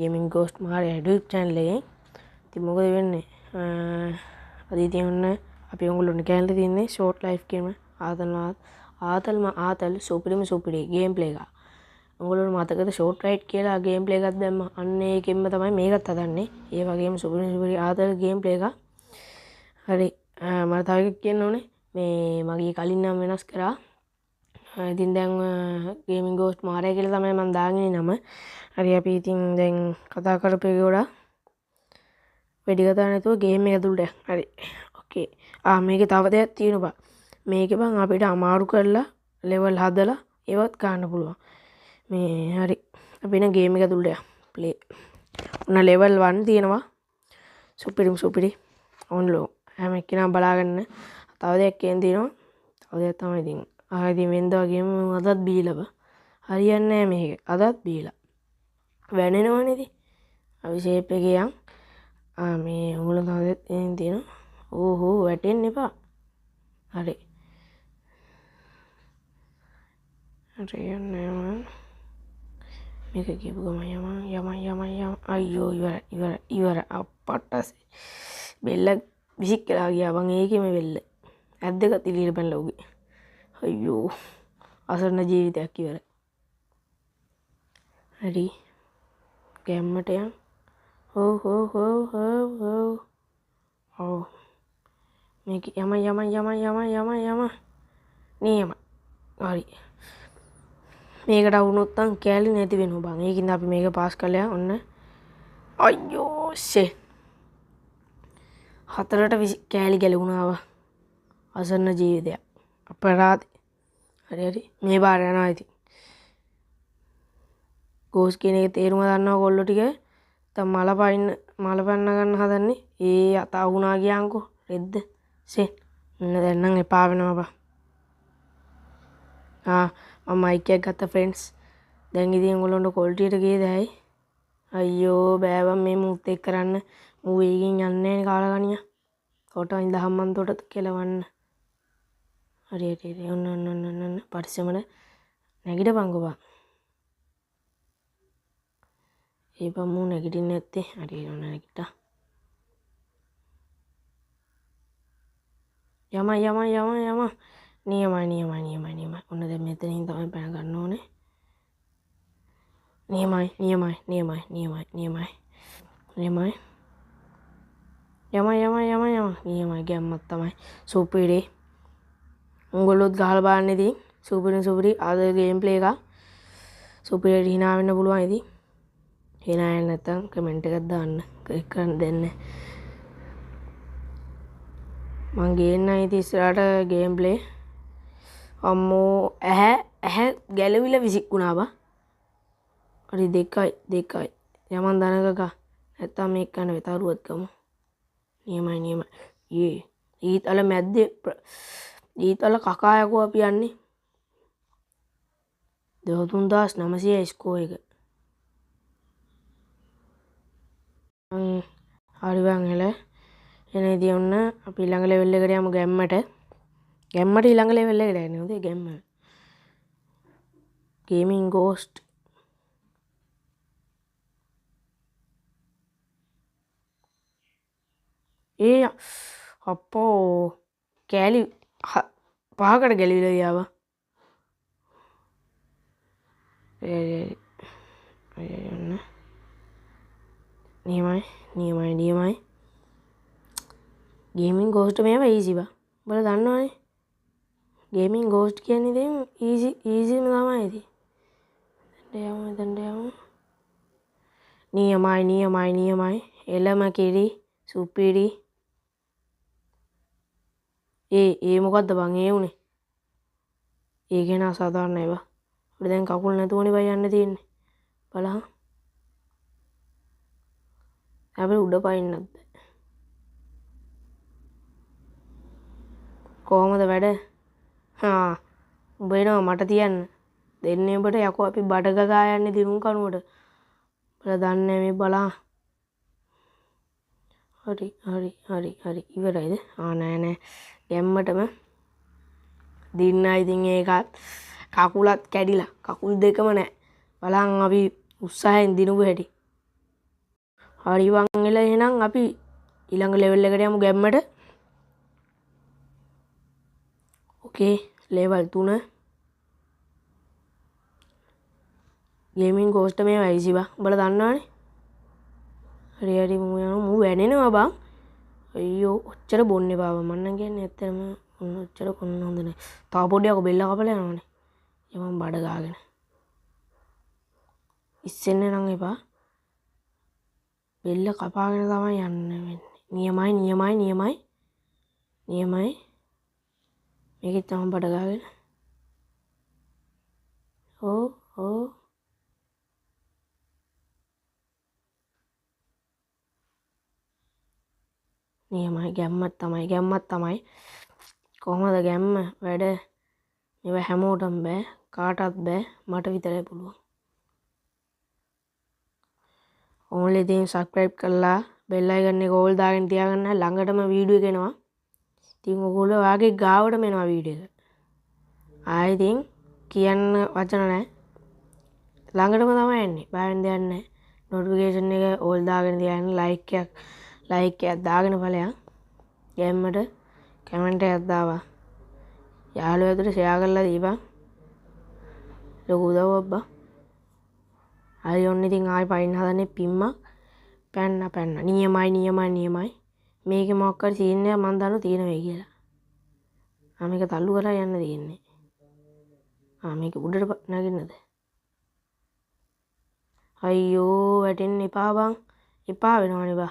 Gaming ghost මහරයා YouTube channel එකෙන්. ඉතින් මොකද වෙන්නේ? අද ඉතින් ඔන්න අපි ඔයගොල්ලන්ට කියන්න තියෙන්නේ ෂෝට් ලයිෆ් කියන ආතල්ම ආතල් සුපිරිම සුපිරි ගේම් ප්ලේ එක. ඔයගොල්ලන්ට මතකද ෂෝට් රයිඩ් කියලා ගේම් ප්ලේ එකක් දැම්මා. අන්න ඒකෙන්ම තමයි මේකත් හදන්නේ. ඒ වගේම සුපිරිම සුපිරි ආතල් ගේම් ප්ලේ එකක්. හරි මට තව එකක් කියන්න ඕනේ. මේ මගේ කලින් නම වෙනස් කරා. ඉතින් දැන් ගේමින් ගෝස්ට් මාරයා කියලා තමයි මම දාගෙන නම. හරි අපි ඉතින් දැන් කතා කරපු එක ගොඩක් වැඩි කතා නැතුව ගේම් එක ඇතුළට යන්න. හරි. ඕකේ. මේකේ තව දෙයක් තියෙනවා බං. මේකේ බං අපිට අමාරු කරලා ලෙවල් හදලා ඒවත් ගන්න පුළුවන්. මේ හරි. අපි එන ගේම් එක ඇතුළට යන්න. ප්ලේ. ඔන්න ලෙවල් 1 තියෙනවා. සුපිරිම සුපිරි. ඔන්න ලෝ. හැම එක්කෙනාම බලාගන්න. තව දෙයක් කියන්න තියෙනවා. තව දෙයක් තමයි ඉතින්. ඉතින් වෙනදා වගේම මම අදත් බීලා බං. හරියන්නේ නෑ මේක. අදත් බීලා. වැනෙනවනේ ඉතින්. අපි ෂේප් එකේ යන්. මේ ඔයගොල්ලෝ තව දෙයක් තියෙනවා. ඕහෝ වැටෙන්න එපා. හරි. හරි යන්නේ මං. මේක කියපු ගමන් යමන් යමන් යමන් යමන්. අයියෝ ඉවරයි ඉවරයි ඉවරයි. අප්පට්ටසේ. බෙල්ල විසික් වෙලා ගියා බං. ඒකෙම බෙල්ල. ඇස් දෙකත් එළියට පැනලා උගේ. අයියෝ අසරණ ජීවිතයක් ඉවරයි. හරි. ගැම්මට යන්. හෝ හෝ හෝ හෝ හෝ. ඔව්. මේක යම යම යම යම යම යම. නියම. හරි. මේකට වුණොත් නම් කෑලි නැති වෙනවා බං. ඒකින්ද අපි මේක පාස් කරලා යන්. ඔන්න. අයියෝ ෂේ. හතරට කෑලි ගැලවුණා බං. අසරණ ජීවිතයක්. අපරාධ. හරි හරි. මේ පාර යනවා ඉතින්. ගෝස් කියන එකේ තේරුම දන්නවා කොල්ලෝ ටික. දැන් මල මල පන්න ගන්න හදන්නේ. ඒ අත අහුණා ගියාන්කෝ. රෙද්ද. ෂේ. ඔන්න දැන් නම් එපා වෙනවා බං. මම මයික් එකක් ගත්තා ෆ්‍රෙන්ඩ්ස්. දැන් ඉතින් ඔයගොල්ලන්ට ක්වොලිටියට ගියේ දැයි. අයියෝ බෑ බං මේ මූත් එක්ක කරන්න. මූ වේගෙන් යන්නේ නෑනේ කාලගණියා. කොට ඉඳහම් මන් තොට කෙලවන්න. හරි හරි හරි. ඔන්න ඔන්න ඔන්න ඔන්න ඔන්න. පරිස්සමට නැගිටපන්කෝ බං. ඒ බං මූ නැගිටින්නේ නැත්තේ. හරි ඔන්න නැගිට්ටා. යම යම යම යම. නියමයි නියමයි නියමයි නියමයි. ඔන්න දැන් මෙතනින් තමයි පැන ගන්න ඕනේ. නියමයි නියමයි නියමයි නියමයි නියමයි නියමයි. යම යම යම යම. නියමයි ගැම්මක් තමයි. සුපිරි. උඹලොත් ගහලා බලන්න ඉතින්. සුපිරි සුපිරි අද ගේම් ප්ලේ එකක්. සුපිරියට hina වෙන්න පුළුවන් ඉතින්. hina වෙන්න නැත්නම් කමෙන්ට් එකක් දාන්න. ක්ලික් කරන්න දෙන්න. මං ගේන්නම් ඉතින් ඉස්සරහට ගේම් ප්ලේ. අම්මෝ ඇහැ ගැලවිලා විසික් වුණා බං. හරි දෙකයි දෙකයි. යමන් දන කකා. නැත්තම් මේක ගන්න වෙතරුවත් ගමු. නියමයි නියමයි. යේ ඊතල මැද්දේ ඊතල කකා යකෝ අපි යන්නේ. 2900 ස්කෝර් එක. හරි බං එළ. එන ඉතින් ඔන්න අපි ඊළඟ ලෙවල් එකට යමු ගැම්මට. ගැම්මට ඊළඟ ලෙවල් එකට යන්නේ. හොඳේ ගැම්ම. Gaming ghost. ඒ අප්පෝ කෑලි පහකට ගැලවිලා ගියා බං. ඒ ඒ ඔන්න. නියමයි නියමයි නියමයි. ගේමින් ගෝස්ට් මේවා ඊසි බං. උඹලා දන්නවනේ. ගේමින් ගෝස්ට් කියන්නේ ඉතින් ඊසිම තමයි ඉතින්. දැන් යමු දැන් යමු. නියමයි නියමයි නියමයි. එළම කිරි සුපිරි. ඒ මොකද්ද බං ඒ උනේ? ඒ ගැන අසාධාරණයි බං. අපිට දැන් කකුල් නැතුවනේ බං යන්න තියෙන්නේ. බලහන්. අපිට උඩ පයින්නත් බෑ. කොහොමද වැඩ? උඹ එනවා මට තියන්න. දෙන්නේ උඹට යකෝ අපි බඩ ගගා යන්නේ දිනුම් කනුවට. උඹලා දන්නේ මේ බලා. හරි හරි හරි හරි ඉවරයිද? නෑ නෑ. ගැම්මටම දින්නා ඉතින් ඒකත් කකුලත් කැඩිලා. කකුල් දෙකම නෑ. බලන් අපි උත්සාහයෙන් දිනුව හැටි. හරි බං එල එහෙනම් අපි ඊළඟ ලෙවල් එකට යමු ගැම්මට. ඕකේ ලෙවල් 3. ගේමින් ගෝස්ට් මේවා ඊසි බං. උඹලා දන්නවනේ. හරි හරි මූ යනවා. මූ වැනෙනවා බං. අයියෝ ඔච්චර බොන්න එපා බං. මං නම් කියන්නේ ඇත්තටම ඔන්න ඔච්චර බොන්න හොඳ නෑ. තව පොඩ්ඩක් ඔය බෙල්ල කපලා යනවනේ. ඒ මං බඩ ගාගෙන. ඉස්සෙන්න නම් එපා. බෙල්ල කපාගෙන තමයි යන්න වෙන්නේ. නියමයි නියමයි නියමයි. නියමයි. මේකෙත් තමයි බඩ ගාගෙන. ඔව් ඔව්. නියමයි ගැම්මක් තමයි ගැම්මක් තමයි. කොහොමද ගැම්ම වැඩ? මේවා හැමෝටම බෑ, කාටවත් බෑ, මට විතරයි පුළුවන්. ඕන්ලි ඉතින් සබ්ස්ක්‍රයිබ් කරලා බෙල් අයිකන් එක ඕල් දාගෙන තියාගන්න. ළඟටම වීඩියෝ එක එනවා. ඉතින් ඔයගොල්ලෝ ඔයාගේ ගාවටම එනවා වීඩියෝ එක. ආයෙ ඉතින් කියන්න වචන නෑ. ළඟටම තමයි එන්නේ. බය වෙන්න දෙයක් නෑ. නොටිෆිකේෂන් එක ඕල් දාගෙන තියාගන්න. ලයික් එකක් දාගෙන ඵලයන්. ගැම්මට කමෙන්ට් එකක් දාවා. යාළුවෝ අතර ෂෙයා කරලා දීපන්. ලොකු උදව්වක් බං. හරි ඔන්න ඉතින් ආයෙ පයින් හදන්නේ පිම්මක්. පැන්න පැන්න. නියමයි නියමයි නියමයි. මේකේ මොකක් හරි සීන් එකක් මං දන්නවා තියෙන වෙයි කියලා. මේක තල්ලු කරලා යන්න තියෙන්නේ. මේක උඩට නගින්නද? අයියෝ වැටෙන්න එපා බං. එපා වෙනවනේ බං.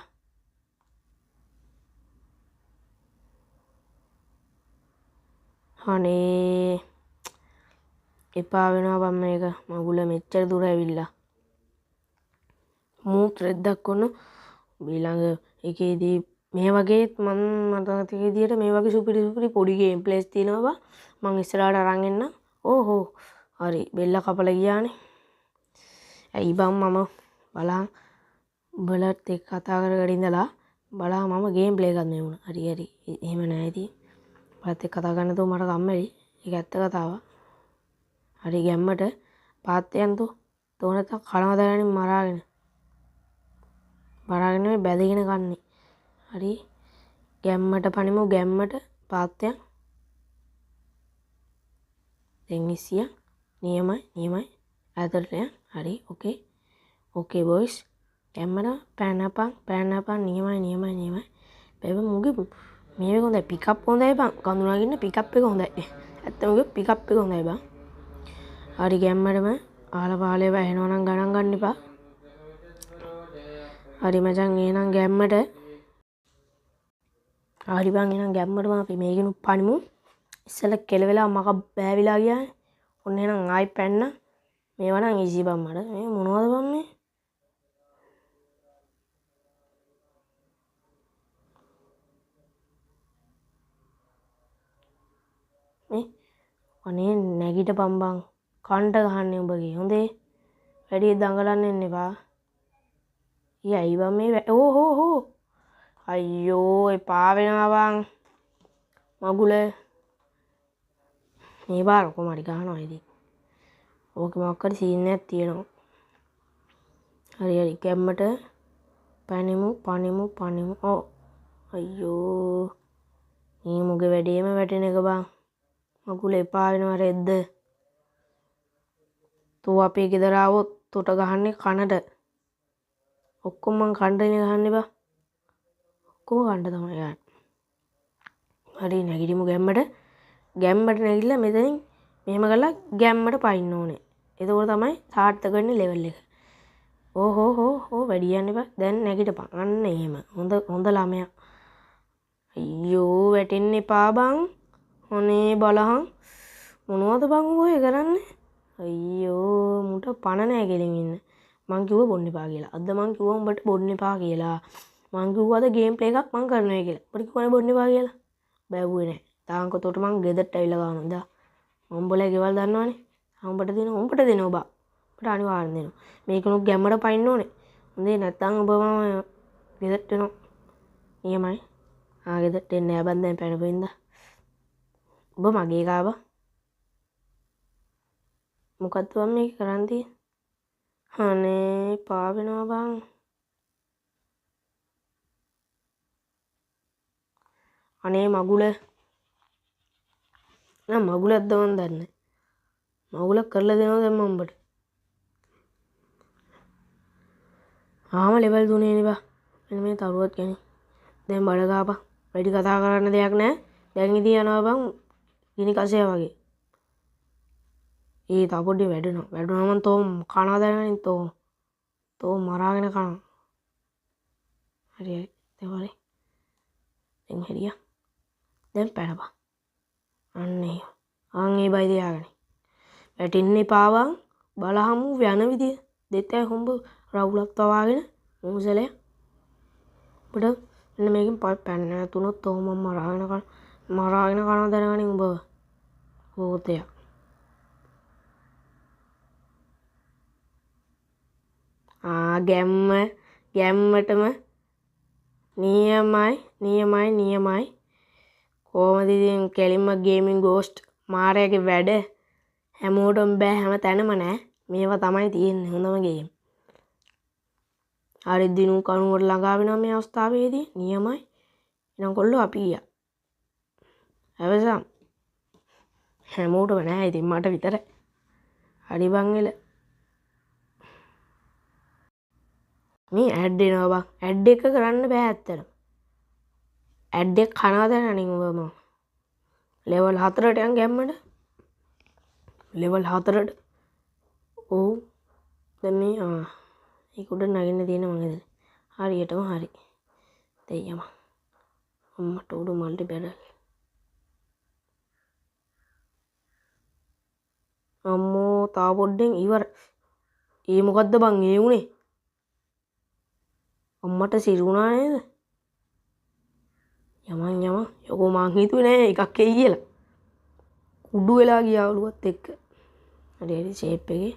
අනේ එපා වෙනවා බං මේක. මගුල මෙච්චර දුර ඇවිල්ලා. මූත් රෙද්දක් ඔන්න ඊළඟ එකේදී මේ වගේ මං මට මතක විදියට මේ වගේ සුපිරි සුපිරි පොඩි ගේම් ප්ලේස් තියෙනවා බං. මං ඉස්සරහට අරන් එන්නම්. ඕහෝ හරි බෙල්ල කපලා ගියානේ. ඇයි බං මම බලන් උඹලත් එක්ක කතා කර කර ඉඳලා බලා මම ගේම් ප්ලේ එකක් මේ වුණා. හරි හරි එහෙම නෑ ඉතින්. උඹලත් එක්ක කතා කරන්න තෝ මට කම්මැලි. ඒක ඇත්ත කතාවක්. හරි ගැම්මට පාත් යන් තෝ. තෝ නැත්තම් කනවා දාගෙන මරාගෙන. මරාගෙන නෙමෙයි බැදගෙන කන්නේ. හරි ගැම්මට පනිමු ගැම්මට පාත් යන්. දැන් ඉස්සියා. නියමයි නියමයි. ඈතට යන්. හරි ඕකේ. ඕකේ බොයිස්. ගැම්මට පැනපන් පැනපන් නියමයි නියමයි නියමයි. බැබ මුගේ මේ එක හොඳයි. පිකප් හොඳයි බං. කඳු නගින්න පිකප් එක හොඳයි. ඇත්තම කිව්වොත් පිකප් එක හොඳයි බං. හරි ගැම්මටම ආල පාලේ වැහෙනවා නම් ගණන් ගන්න එපා. හරි මචං එහෙනම් ගැම්මට. හරි බං එහෙනම් ගැම්මටම අපි මේකෙනුත් පනිමු. ඉස්සෙල්ලා කෙලවෙලා මක බෑවිලා ගියානේ. ඔන්න එහෙනම් ආයි පැන්න. මේවා නම් ඊසි බං මට. මේ මොනවද බං මේ? මේ අනේ නැගිටපන් බං. කන්ට ගහන්නේ උඹගේ. හොඳේ. වැඩි දඟලන්න එන්න එපා. ඊ ඇයි බං මේ ඕ හෝ හෝ. අයියෝ එපා වෙනවා බං. මගුල. මේ පාර කොහොම හරි ගහනවා ඉතින්. ඕකේ මොකක් හරි සීන් එකක් තියෙනවා. හරි හරි ගැම්මට පනිමු පනිමු පනිමු. ඔව්. අයියෝ. මේ මුගේ වැඩේම වැටෙන එක බං. මගුල එපා වෙනවා රෙද්ද. තෝ අපේ ගෙදර ආවොත් තොට ගහන්නේ කනට. ඔක්කොම මං කණ්ඩනේ ගහන්නේ බං. ඔක්කොම කණ්ඩ තමයි ගහන්නේ. හරි නැගිටිමු ගැම්මට. ගැම්මට නැගිටලා මෙතනින් මෙහෙම කරලා ගැම්මට පයින්න ඕනේ. එතකොට තමයි සාර්ථක වෙන්නේ ලෙවල් එක. ඕ හෝ හෝ හෝ වැඩි යන්න එපා. දැන් නැගිටපන්. අන්න එහෙම. හොඳ ළමයා. අයියෝ වැටෙන්න එපා බං. අනේ බලහන්. මොනවද බං ඔය කරන්නේ? අයියෝ මුට පණ නෑ කෙලින් ඉන්න. මං කිව්වා බොන්න එපා කියලා. අද මං කිව්වා උඹට බොන්න එපා කියලා. මං කිව්වා අද ගේම් ප්ලේ එකක් මං කරනවා කියලා. උඹට කිව්වනේ බොන්න එපා කියලා. බැව්වේ නෑ. තාංක තොට මං ගෙදරට ඇවිල්ලා ගානවා. ඉදා මං උඹලා ගෙවල් දන්නවනේ. ආ උඹට දෙනවා. උඹට දෙනවා බා. උඹට අනිවාර්යෙන් දෙනවා. මේකනොත් ගැම්මට පයින්න ඕනේ. හොඳේ නැත්තම් උඹ මම ගෙදරට එනවා. නියමයි. ආ ගෙදරට එන්නේ නෑ බං දැන් පැනපු ඉඳා. උඹ මගේ කාබා. මොකද්ද බං මේක කරන් තියෙන්නේ? අනේ පා වෙනවා බං. අනේ මගුල නෑ මගුලක්ද මන් දන්නේ. මගුලක් කරලා දෙනවා දැන් මම උඹට. ආම ලෙවල් 3 නේ බා. මෙන්න මේ තරුවත් ගැනි. දැන් බඩ ගාපන්. වැඩි කතා කරන්න දෙයක් නෑ. දැන් ඉතින් යනවා බං ගිනි කසය වගේ. ඒ තව පොඩි වැඩෙනවා. වැඩුණා මං තෝ කනවා දැනගනින් තෝ. තෝ මරාගෙන කනවා. හරි හරි. දැන් හරි. දැන් හරියා. දැන් පැනපන්. අන්න එහෙම. ආන් ඒ බයි තියාගෙන. වැටෙන්න එපා බං. බලහමු යන විදිය. දෙතෑ හොඹ රවුලක් තවාගෙන මුසලය. උඹට මෙන්න මේකෙන් පැන්න නැතුනොත් තෝ මං මරාගෙන කන මරාගෙන කනවා දැනගනින් උඹව. භූතයා. ආ ගැම්ම ගැම්මටම නියමයි නියමයි නියමයි. කොහොමද ඉතින් කෙලින්ම ගේමින් ගෝස්ට් මාරයාගේ වැඩ හැමෝටම බෑ හැම තැනම නෑ. මේවා තමයි තියෙන්නේ හොඳම ගේම්. හරි දිනු කණුවට ළඟා වෙනවා මේ අවස්ථාවේදී. නියමයි. එහෙනම් කොල්ලෝ අපි ගියා. අවසන්. හැමෝටම නෑ ඉතින් මට විතරයි. හරි බං එල. මේ ඇඩ් එනවා බං. ඇඩ් එක කරන්න බෑ ඇත්තටම. ඇඩ් එක කනවා දැන් අනින් උඹ මම. ලෙවල් 4ට යන් ගැම්මට. ලෙවල් 4ට. ඔව්. දැන් මේ ආ ඒක උඩ නගින්න තියෙන මං හිතන්නේ. හරියටම හරි. දැන් යමන්. අම්මට උඩ මල්ටි බැරල්. අම්මෝ තා පොඩ්ඩෙන් ඉවර. ඒ මොකද්ද බං ඒ උනේ? අම්මට සිරුණා නේද? යමන් යමන්. යකෝ මං හිතුවේ නෑ එකක් එයි කියලා. කුඩු වෙලා ගියා ඔළුවත් එක්ක. හරි හරි ෂේප් එකේ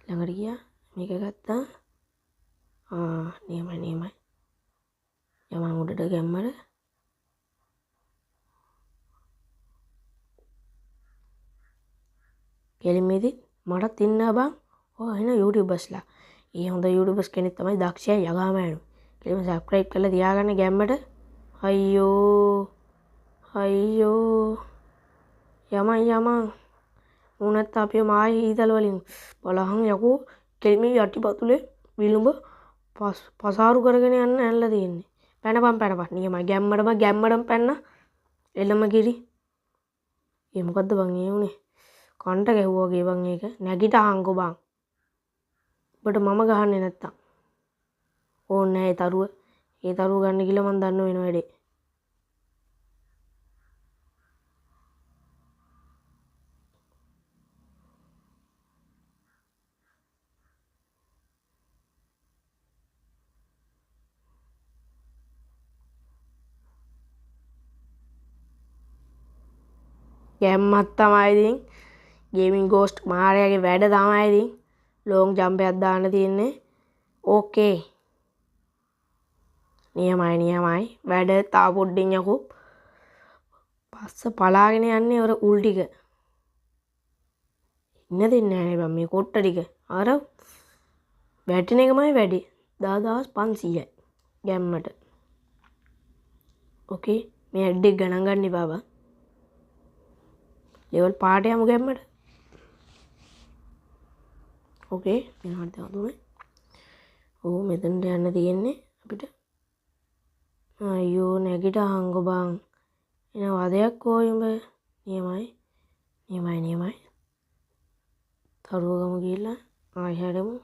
ළඟට ගියා. මේක ගත්තා. ආ නියමයි නියමයි. යමන් උඩට ගැම්මට. කෙලින්ම ඉතින් මටත් ඉන්න බං. ඔය එන YouTubersලා. ඒ හොඳ YouTubers කෙනෙක් තමයි දක්ෂයා යගාමෑනු. කෙලින්ම subscribe කරලා තියාගන්න ගැම්මට. අයියෝ අයියෝ යමන් යමන්. ඌ නැත්තම් අපිව මායි ඊතල වලින් බලහන් යකෝ. කෙලින්ම යටිපතුලේ විලුඹ පසාරු කරගෙන යන්න ඇනලා තියෙන්නේ. පැනපන් පැනපන්. නියමයි. ගැම්මටම ගැම්මටම පැන්න. එළම කිරි. ඒ මොකද්ද බං ඒ උනේ? කන්ට ගැහුවා වගේ බං ඒක. නැගිටහන්කෝ බං. උඹට මම ගහන්නේ නැත්තම්. ඕනේ නෑ ඒ තරුව. ඒ තරුව ගන්න කියලා මං දන්න වෙන වැඩේ. ගැම්මක් තමයි ඉතින්. ගේමින් ගෝස්ට් මාරයාගේ වැඩ තමයි ඉතින්. ලොං ජම්ප් එකක් දාන්න තියෙන්නේ. ඕකේ. නියමයි නියමයි. වැඩ තා පොඩ්ඩෙන් යකෝ. පස්ස පලාගෙන යන්නේ ඔර උල් ටික. ඉන්න දෙන්නේ නෑනේ බං මේ කොට්ට ටික. අර වැටෙන එකමයි වැඩි. 10500යි ගැම්මට. ඕකේ මේ ඇඩ් එක ගණන් ගන්න එපා බං. ලෙවල් පාට යමු ගැම්මට. ඕකේ මෙන්න හරි තුනේ. ඔව් මෙතනට යන්න තියෙන්නේ අපිට. අයියෝ නැගිටහංගෝ බං. එන වදයක් ඕයි උඹ. නියමයි නියමයි නියමයි. තරුව ගමු ගිහිල්ලා ආයෙ හැරෙමු.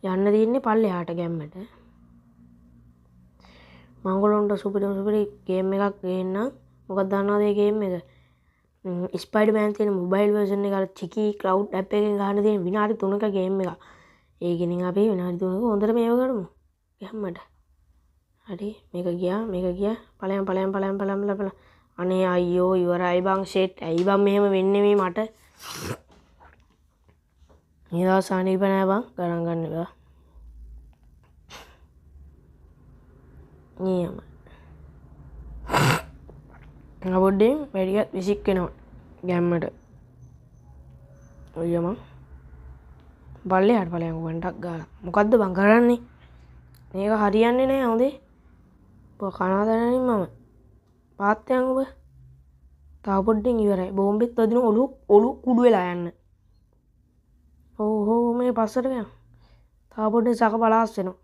යන්න තියෙන්නේ පල්ලෙහාට ගැම්මට. මංගලොන්ට සුපිරිම සුපිරි ගේම් එකක් ගේන්නම්. මොකක්ද දන්නවද ඒ ගේම් එක? ස්පයිඩර්මෑන් තියෙන මොබයිල් වර්ෂන් එක අර චිකි ක්ලවුඩ් ඇප් එකෙන් ගහන්න තියෙන විනාඩි 3ක ගේම් එකක්. ඒකෙන් අපි විනාඩි 3ක හොඳට මේව කරමු. ගැම්මට. හරි මේක ගියා මේක ගියා. ඵලයන් ඵලයන් ඵලයන් ඵලයන් ඵලයන්. අනේ අයියෝ ඉවරයි බං ෂෙට්. ඇයි බං මෙහෙම වෙන්නේ මේ මට? මේ දවස් අනීප නෑ බං ගණන් ගන්න එපා. නියමයි. පොඩ්ඩෙන් වැඩියත් විසික් වෙනවා ගැම්මට. ඔය යමන්. පල්ලෙහාට ඵලයන් වන්ටක් ගාලා. මොකද්ද බං කරන්නේ? මේක හරියන්නේ නෑ හොඳේ. ඔබ කනවා දැනනින් මම. පාත් යන් ඔබ. තව පොඩ්ඩෙන් ඉවරයි. බෝම්බෙත් වදින ඔලු කුඩු වෙලා යන්න. ඔව් ඔව් මේ පස්සට යන්න. තව පොඩ්ඩෙන් සක පලාස් වෙනවා.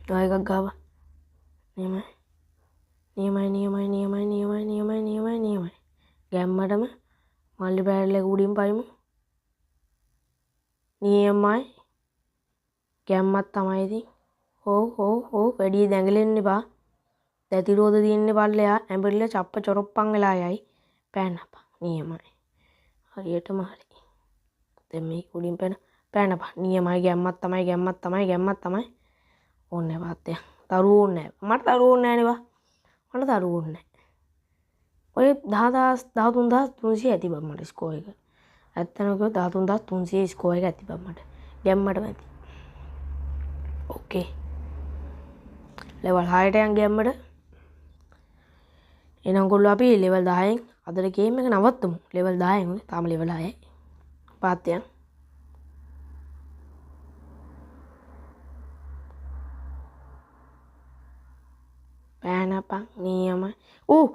ආයෙ එකක් ගාවා. නියමයි. නියමයි නියමයි නියමයි නියමයි නියමයි නියමයි නියමයි. ගැම්මටම මල්ලි බෑරල් එක උඩින් පයිමු. නියමයි. ගැම්මක් තමයි ඉතින්. ඔව් ඔව් ඔව් වැඩි දැඟලෙන්න එපා. දැති රෝද තියෙන්න පල්ලෙහා ඇඹරිලා චප්ප චොරොප්පන් වෙලා යයි. පෑනපන්. නියමයි. හරියටම හරි. දැන් මේක උඩින් පෑනපන්. නියමයි. ගැම්මක් තමයි ගැම්මක් තමයි ගැම්මක් තමයි. ඕනේ වාතය. තරු ඕනේ නෑ. මට තරු ඕනේ නෑනේ බා. මට තරු ඕනේ නෑ. ඔය 10000 13300 ඇති බං මට ස්කෝර් එක. ඇත්තටම කිව්වොත් 13300 ස්කෝර් එක ඇති බං මට. ගැම්මටම ඇති. ඕකේ. ලෙවල් 6ට යන් ගැම්මට. එහෙනම් කොල්ලෝ අපි ලෙවල් 10න් අදට ගේම් එක නවත්තමු. ලෙවල් 10න් හොඳේ. තාම ලෙවල් 6යි. පාත් යන්. පෑනපන් නියමයි. ඌ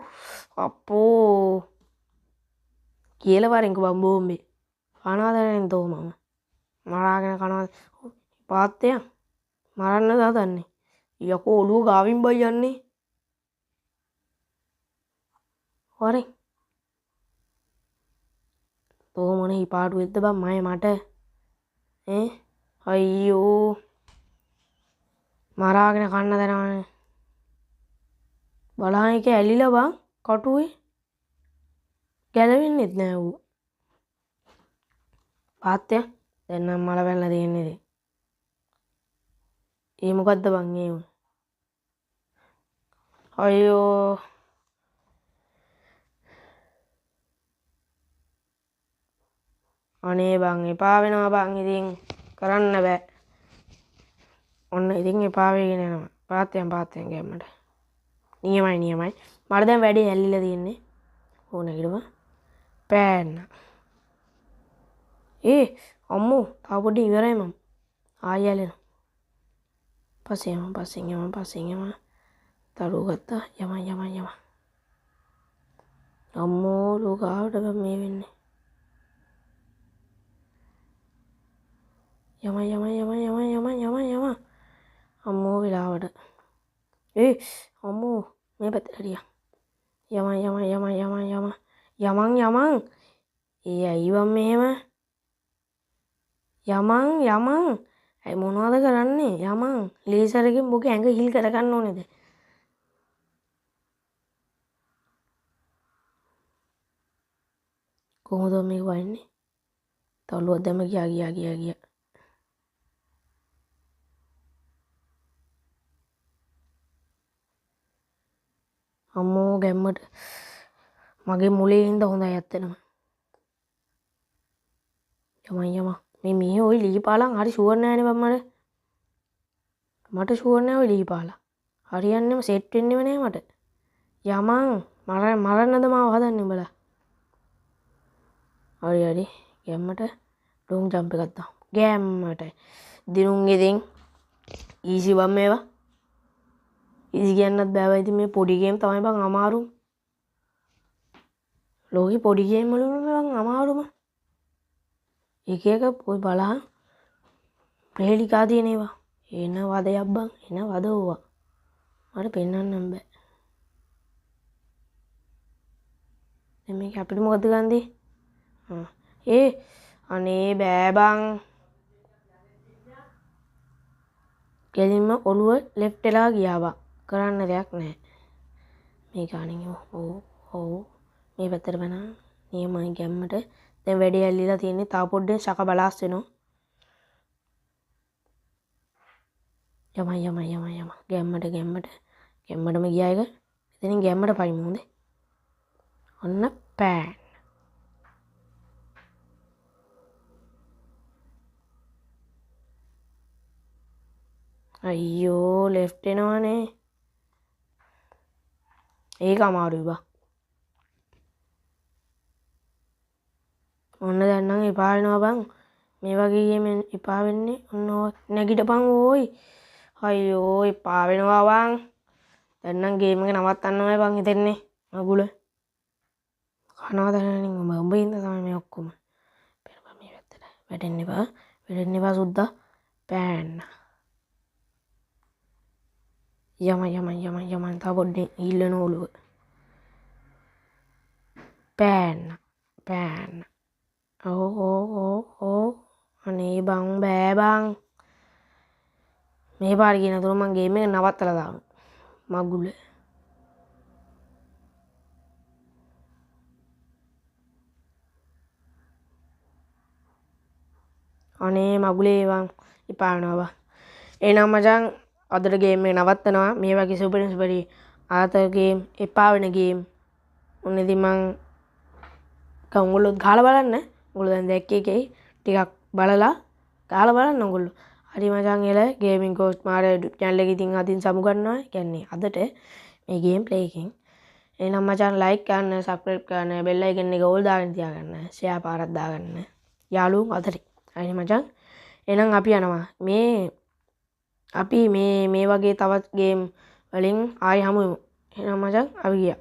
අප්පෝ කියලා වරින්කෝ බං බෝම්බේ. කනවා දැනෙන් තෝ මම. මරාගෙන කනවා. පාත් යන්. මරන්නද හදන්නේ? යකෝ ඔළුව ගාවින් බයි යන්නේ. වරින්. තෝ මොන හිපාටුවෙද්ද බං මය මට? ඈ අයියෝ මරාගෙන කන්න දනවනේ. බලහන් එක ඇලිලා බං කටුවේ ගැලවෙන්නෙත් නෑ ඌ. පාත් යන්. දැන් නම් මල වැල්ලා තියෙන්නේ ඉතින්. ඒ මොකද්ද බං ඒ උන? අයියෝ අනේ බං එපා වෙනවා බං ඉතින් කරන්න බෑ. ඔන්න ඉතින් එපා වෙගෙන යනවා. පාත් යන් පාත් යන් ගැම්මට. නියමයි නියමයි. මට දැන් වැඩේ ඇල්ලිලා තියෙන්නේ. ඕ නැගිටපන්. පෑන්න. ඒ අම්මෝ තව පොඩි ඉවරයි මම. ආයෙ ඇලෙනවා. පස්සේ යමන් පස්සෙන් යමන් පස්සෙන් යමන්. තරුව ගත්තා. යමන් යමන් යමන්. අම්මෝ ලෝකාවට බං මේ වෙන්නේ. යමන් යමන් යමන් යමන් යමන් යමන් යමන්. අම්මෝ වෙලාවට. ඒ අම්මෝ මේ පැත්තට හරියා. යමන් යමන් යමන් යමන් යමන් යමන් යමන්. ඒ ඇයි බං මෙහෙම? යමන් යමන්. ඇයි මොනවද කරන්නේ? යමන් ලේසර් එකෙන් බොගේ ඇඟ හිල් කරගන්න ඕනේද? කොහොමද මේක වයින්නේ? තවලුවක් දැම්ම ගියා ගියා ගියා ගියා. අම්මෝ ගැම්මට මගේ මොලේ ඉඳ හොඳයි ඇත්තටම. යමන් යමන්. මේ මිය ඔය ලීපාලන් හරි ෂුවර් නෑනේ බං මට. මට ෂුවර් නෑ ඔය ලීපාලන්. හරියන්නේම සෙට් වෙන්නෙම නෑ මට. යමන් මරන්නද මාව හදන්නේ උඹලා? හරි හරි ගැම්මට ලොං ජම්ප් එකක් දාමු. ගැම්මට දිනුන් ඉතින් ඊසි බං මේවා. ඊසි කියන්නත් බෑ බං. ඉතින් මේ පොඩි ගේම් තමයි බං අමාරුම. ලෝකෙ පොඩි ගේම් වල බං අමාරුම. එක එක පොයි බලහන් ප්‍රේලිකා තියෙන ඒවා. එන වදයක් බං, එන වද ඕවා. මට පෙන්වන්නම් බෑ. දැන් මේක අපිට මොකද්ද ගන්න දෙන්නේ? ඒ අනේ බෑ බං. කෙලින්ම ඔළුව ලෙෆ්ට් වෙලා ගියා බං. කරන්න දෙයක් නෑ. මේක අනේ ඔව් ඔව් මේ පැත්තට බැනා. නියමයි ගැම්මට. දැන් වැඩේ ඇල්ලිලා තියෙන්නේ. තව පොඩ්ඩෙන් ශක බලාස් වෙනවා. යමයි යමයි යමයි යමයි. ගැම්මට ගැම්මට ගැම්මටම ගියා එක. එතනින් ගැම්මට පයිමු හොඳේ. ඔන්න පෑන්. අයියෝ ලෙෆ්ට් එනවනේ. ඒක අමාරුයි බං. ඔන්න දැන් නම් එපා වෙනවා බං. මේ වගේ ගේම් එපා වෙන්නේ. ඔන්න ඔය නැගිටපන් ඕයි. අයියෝ එපා වෙනවා බං. දැන් නම් ගේම් එක නවත්තන්නමයි බං හිතෙන්නේ. මගුල. කනවා දැනනින් උඹ උඹ ඉඳ තමයි මේ ඔක්කොම. පෙරපන් මේ පැත්තට. වැටෙන්න එපා. වැටෙන්න එපා සුද්දා. පෑන්න. යම යම යම යම තව පොඩ්ඩක් ඉල්ලන ඔළුව. පෑන්න. පෑන්න. ඔව් ඔව් ඔව් ඔව්. අනේ බං බෑ බං. මේ පාර කියන තුන මං ගේම් එක නවත්තලා දානවා. මගුල. අනේ මගුලේ බං එපා වෙනවා බං. එහෙනම් මචං අදට ගේම් එක නවත්තනවා. මේ වගේ සුපිරි සුපිරි ආතල් ගේම් එපා වෙන ගේම් ඔන්න ඉතින් මං ඔයගොල්ලොත් ගහලා බලන්න. ඔයගොල්ලෝ දැන් දැක්කේ එකේ ටිකක් බලලා ගහලා බලන්න ඔයගොල්ලෝ. හරි මචං එල ගේමින් කෝස්ට් මාර YouTube channel එක ඉතින් අදින් සමු ගන්නවා. ඒ කියන්නේ අදට මේ ගේම් ප්ලේ එකෙන්. එහෙනම් මචං ලයික් කරන්න, සබ්ස්ක්‍රයිබ් කරන්න, බෙල් අයිකන් එක ඕල් දාගෙන තියාගන්න, ෂෙයා පාරක් දාගන්න යාළුවෝ අතරේ. හරි මචං. එහෙනම් අපි යනවා. මේ අපි මේ වගේ තවත් ගේම් වලින් ආයෙ හමු වෙමු. එහෙනම් මචං අපි ගියා.